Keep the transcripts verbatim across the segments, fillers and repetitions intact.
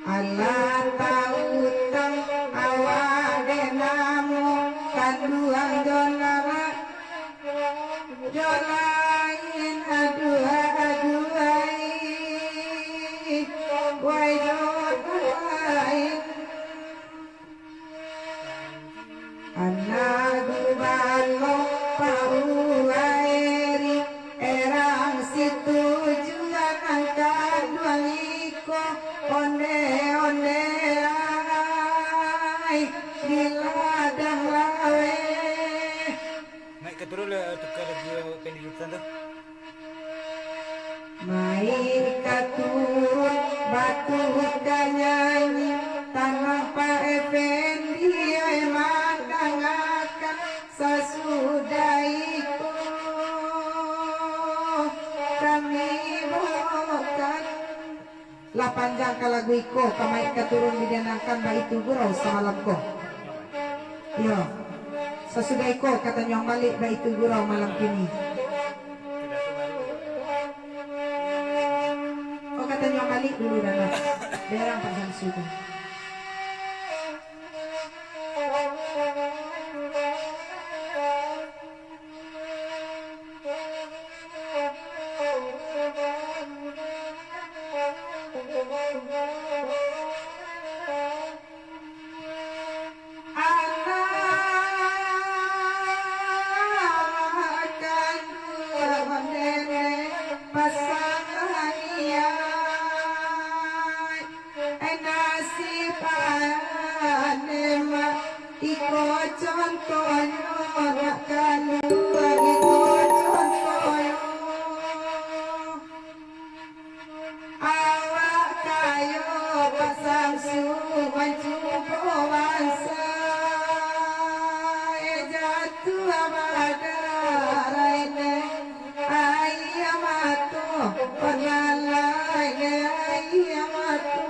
Alah tautang awak dek namo kanduang jo lain, jo lain, aduah, aduah, wai jo lain. Anak gubalo pauairi, erang situju anak kanduang iko, onde-onde ai di ladang laweh. Maik ka turun lah, tukar lagu pendiritan tu. Maik ka turun, batu ka nyanyi, tanang Pak Effendi ai mandangakan, sasudah iko kami bawakan. Lah panjang ka lagu iko, ka maik ka turun didanangkan baitu gurau samalam ko. Iyo. Sasudah iko ka tanyuang balik baitu gurau malam kini. Oh, ka tanyuang balik dulu dah lah. Berang Pak Samsu tu. Anak kanduang nenek pasangan iya. Nasib ane mak, iko contohnyo nak kanduang, iko contohnyo. Awak kayo Pak Samsu mancubo bansa, eh, jatuah badarai ne. Aia mato, palalai aia mato.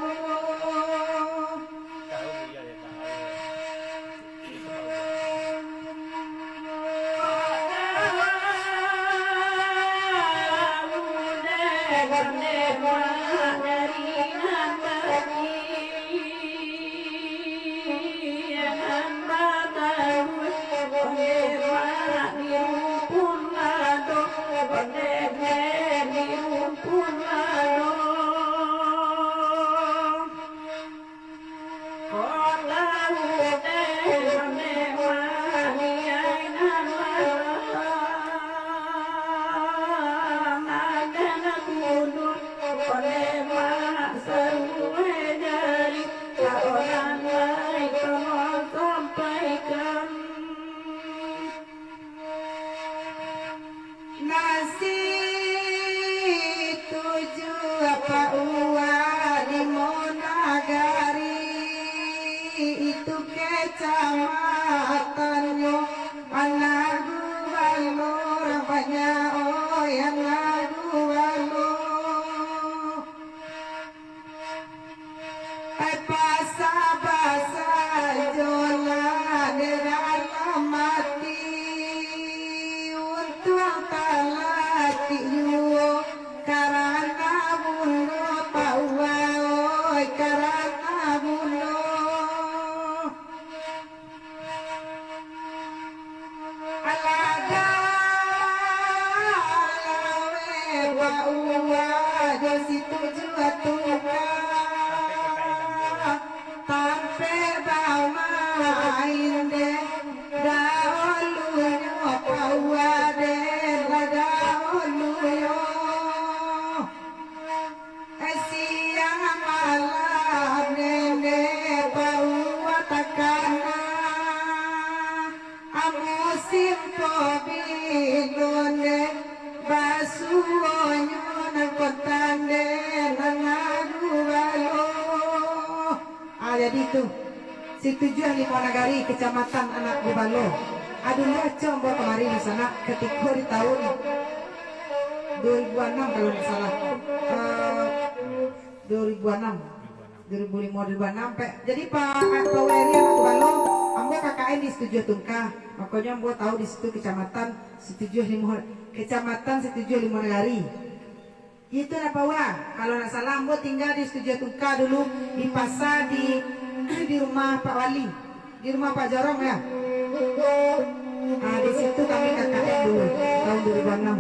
Nasi tujuah pauah limo nagari, itu kecamatanyo, anak gubalo urang banyak, oi, anak gubalo. Ai, pasa-pasa jo lah di dalam ati, untuang talatik juo, karano bunuh pauah, oi, karano bunuh. Alah, alah, weh, pauah jo si tujuah tungka. Tampek bamain deh, dahulunyo pauah deh, lah dahulunyo. Siang malam nene pauah takana, musim pabilo ne, basuonyo nan kontan de nan adu balo. Ah, jadi tu. Situjuah Limo Nagari, Kecamatan Anak Gubalo. Ado lah, Cong, ambo kamari di sanak, katiko di taun duo ribu anam, kalau ndak salah. Eh, duo ribu anam. Duo ribu limo, duo ribu anam, pe. Jadi, Pak, Pak Weri Anak Gubalo, ambo K K N di Situjuah Tungka. Makonyo ambo tahu di situ kecamatan Situjuah Limo, Kecamatan Situjuah Limo Nagari. Itu lah, Pak Wa. Kalau ndak salah, ambo tingga di Setujuah Tungka dulu, di pasa, di, di rumah Pak Wali, di rumah Pak Jorong, ya. Ah, di situ kami K K N dulu, tahun dua ribu enam.